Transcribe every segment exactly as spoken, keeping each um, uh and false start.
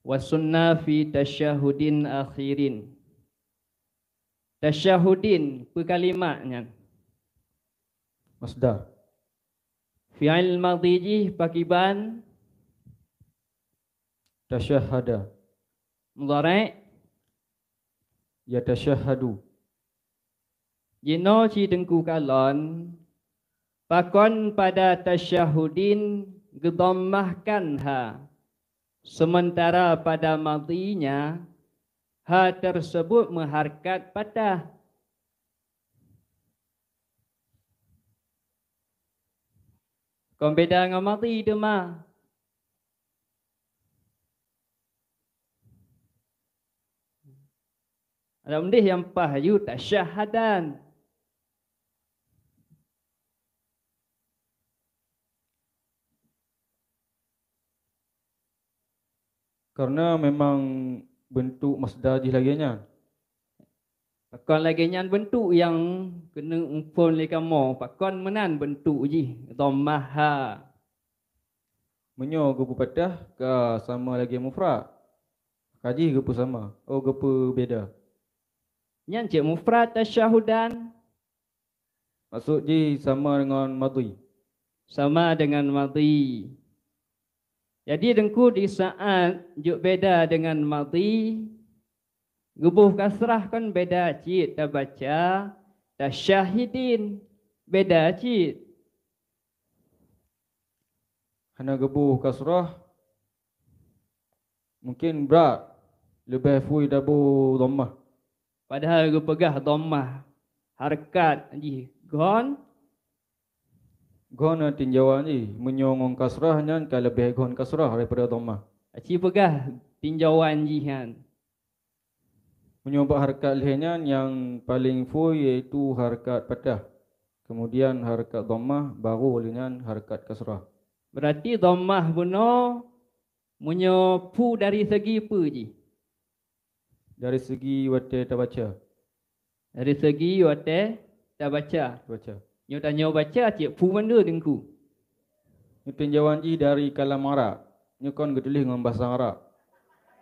Wa sunna fi tasyahudin akhirin. Tasyahudin, peue kalimat nyan? Masdar. Fi'il madhi jih pakiban? Tasyahada. Mudhari'? Yatasyahadu. Jinoe cit Teungku kalon, pakon pada tasyahudin geudhammahkan ha, sementara pada madhinya ha tersebut meuharkat patah. Kon beda ngon madhi teuma. Adak mudeh nyang paih aju tasyahadan. Karena memang bentuk masdar jih lagèe nyan. Pakon lagèe nyan bentuk nyang keuneuk muphom lé kamoe, pakon meunan bentuk jih, dhammah ha. Meunyoe geupeupatah ka sama lagèe mufrad, ka jih geupeusama, oh, geupeubeda. Nyan cit mufrad tasyahudan. Maksud jih sama dengan madhi. Sama dengan madhi. Jadi Teungku di saat jeuet beda dengan madhi, geuboh kasrah kan beda cit tabaca, tasyahidin beda cit. Hana geuboh kasrah, mungkin brat leubeh phui taboh dhammah. Padahai geupeugah dhammah harkat jih ghon. Ghon tinjauan jih, meunyoe ngon kasrah nyan ka leubeh ghon kasrah daripada dhammah. Aci peugah tinjauan jih nyan. Meunyoe bak harkat lhèe nyan nyang paleng phui yaitu harkat patah, kemudian harkat dhammah, baru lheueh nyan harkat kasrah. Berarti dhammah bunoe meunyoe phu dari segi peue jih? Dari segi watèe tabaca. Dari segi watèe tabaca. Tabaca. Nyoe tanyoe baca cit phu mandum Teungku. Nyoe tinjauan jih dari kalam Arab. Nyoe kon geutuléh ngon basa Arab.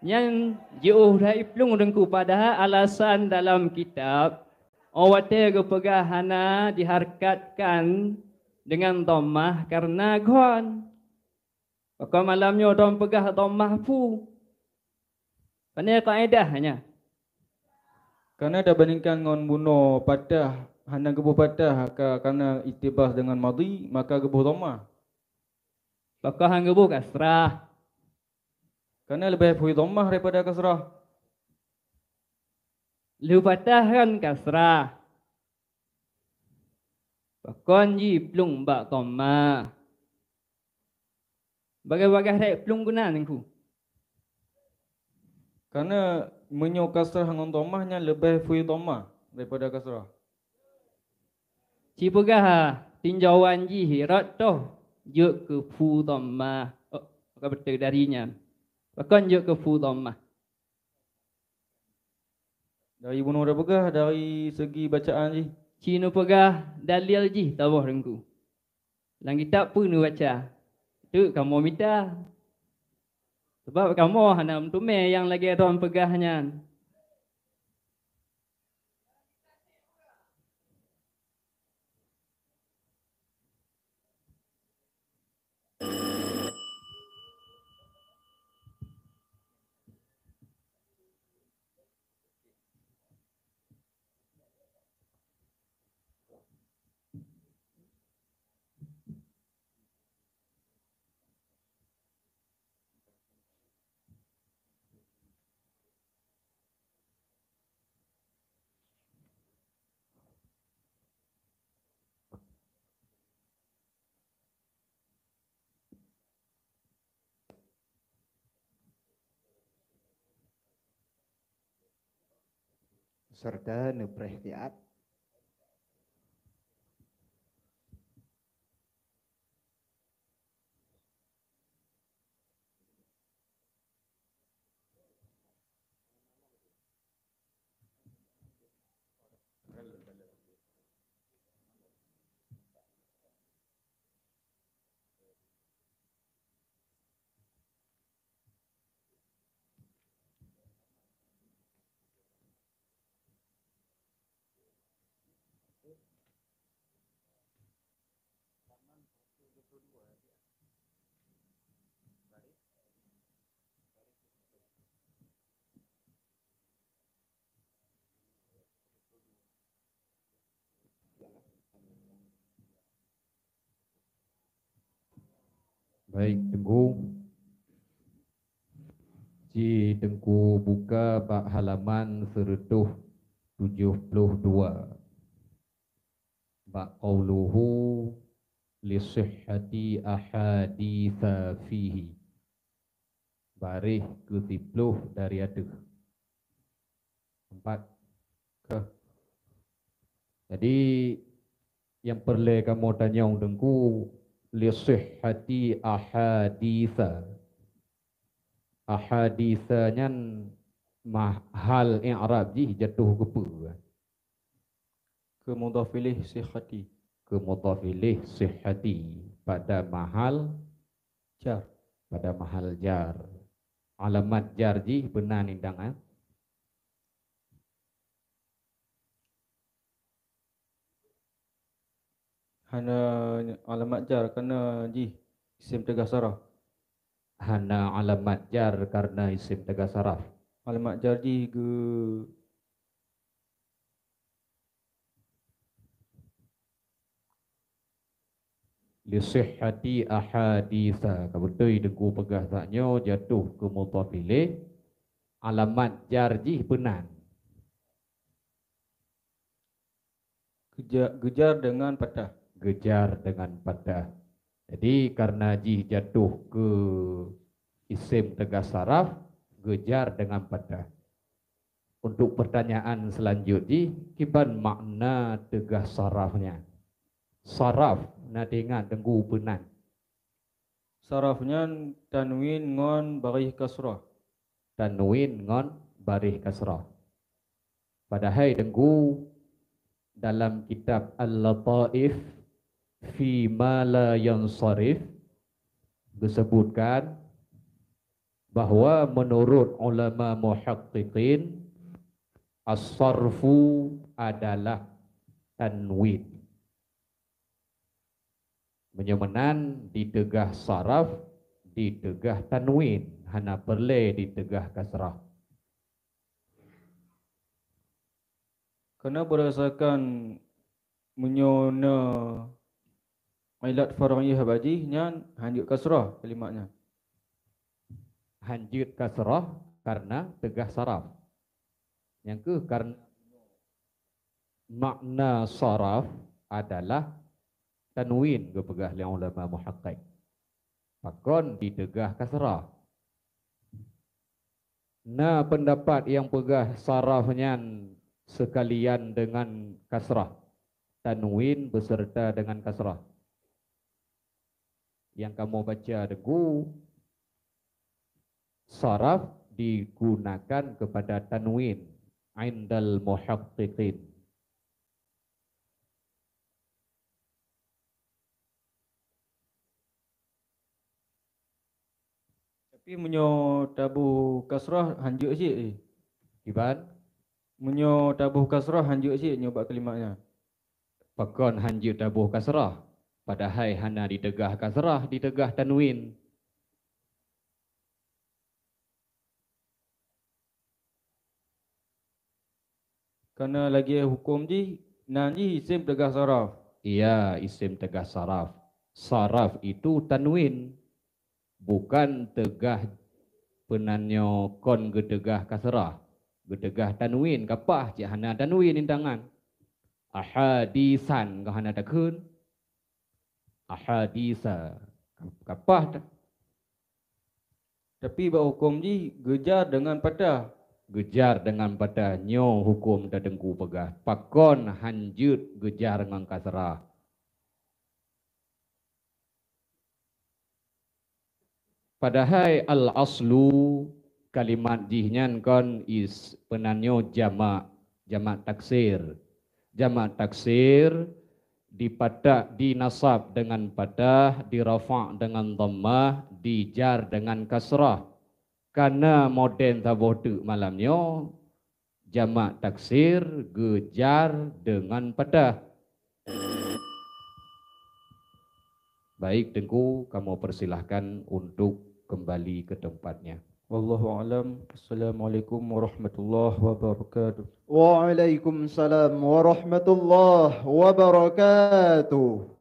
Nyan jiôh that iplueng Teungku, padahai alasan dalam kitab, oh, watèe geupeugah hana diharkatkan dengan dhammah karena ghon. Pakon malam nyoe droen peugah dhammah phu? Pane kaedah nyan? Karena tabandingkan ngon bunoe patah, hana geuboh patah ka, karena iktibas dengan madhi, maka geuboh dhammah. Pakon han geuboh kasrah? Karena leubeh phui dhammah daripada kasrah. Lheueh patah kan kasrah. Pakon jiplueng bak dhammah? Bagaih-bagaih rek plueng guna Teungku. Karena meunyoe kasrah ngon dhammah nyan leubeh phui dhammah daripada kasrah. Ci peugah tinjauan jih rot toh jeuet keu phu dhammah. Oh, ka beutôi dari nyan. Pakon jeuet keu phu dhammah? Dari bunoe tapeugah dari segi bacaan jih. Ci neupeugah dalil jih taboh Teungku. Lam kitab peue neubaca? Teuk kamoe mita. Sabab kamoe hana meuteumé nyang lagée droen peugah nyan. Serta neupreh siat. Baik, Teungku. Ci Teungku buka bak halaman seratus tujuh puluh dua. Bak qauluhu li sihhati ahaditsa fihi. Baréh keu siploh dari ateueh. Empat. Kah. Jadi, nyang peureulée kamoe tanyong Teungku, li sihhati ahaditsa. Ahaditsa nyan mah-, hal i'rab jih jatuh keu peue? Keu mudhaf ilaih sihhati. Keu mudhaf ilaih sihhati. Pada mahal jar. Pada mahal jar. Alamat jar jih beunan indang, eh? Hana alamat jar karena jih isim teugah saraf. Hana alamat jar karena isim teugah saraf. Alamat jar jih geu- Li sihhati ahaditsa. Ka beutôi Teungku peugah saat nyoe jatuh keu mudhaf ilaih, alamat jar jih beunan. Geuja-, geujar dengan patah. Geujar dengan patah. Jadi, karena jih jatuh keu isim teugah saraf, geujar dengan patah. Untuk pertanyaan selanjut jih, kiban makna teugah saraf nyan? Saraf, na teuingat Teungku peunan? Saraf nyan tanwin ngon baréh kasrah. Tanwin ngon baréh kasrah. Padahai Teungku, dalam kitab Al-Lataif fi ma la yansarif geusebutkan bahwa menurut ulama muhaqqiqin, as-sarfu adalah tanwin. Meunyoe meunan, diteugah saraf, diteugah tanwin, hana peureulée diteugah kasrah. Karena berdasarkan meunyoe na ilat far'iyah bak jih nyan hanjeuet kasrah kalimat nyan. Hanjeuet kasrah karena teugah saraf. Nyang keuh karena makna saraf adalah tanwin geupeugah lé ulama muhaqqiq. Pakon diteugah kasrah? Na pendapat nyang peugah saraf nyan seukalian deungon kasrah, tanwin beuseureuta deungon kasrah. Nyang kamoe baca Teungku, saraf digunakan kepada tanwin indal muhaqqiqin. Tapi meunyoe taboh kasrah hanjeuet cit, eh. Kiban? Meunyoe taboh kasrah hanjeuet cit nyoe bak kalimat nyan. Pakon hanjeuet taboh kasrah? Padahai hana diteugah kasrah, diteugah tanwin. Karena lagée huköm jih, nan jih isim teugah saraf. Iya, isim teugah saraf. Saraf itu tanwin, bukan teugah peunan nyoe kon geuteugah kasrah. Geuteugah tanwin, kapah cit hana tanwin intangan. Ahadisan ka hana takheun. Ahadisa. Kapah ta-, Tapi bak huköm jih geujar deungon patah. Geujar deungon patah, nyoe huköm ta Teungku peugah. Pakon hanjeuet geujar ngon kasrah? Padahai al-aslu kalimat jih nyan kon is-, peunan nyoe jamak, jamak taksir. Jamak taksir dipatah, dinasab dengan patah, dirafa' dengan dhammah, dijar dengan kasrah. Kana modern saboh teuk malam nyoe, jamak taksir geujar dengan patah. Baik, Teungku, kamoe persilahkan untuk kembali ke tempatnya. Wallahu a'lam. Assalamualaikum warahmatullahi wabarakatuh. Waalaikumsalam warahmatullahi wabarakatuh.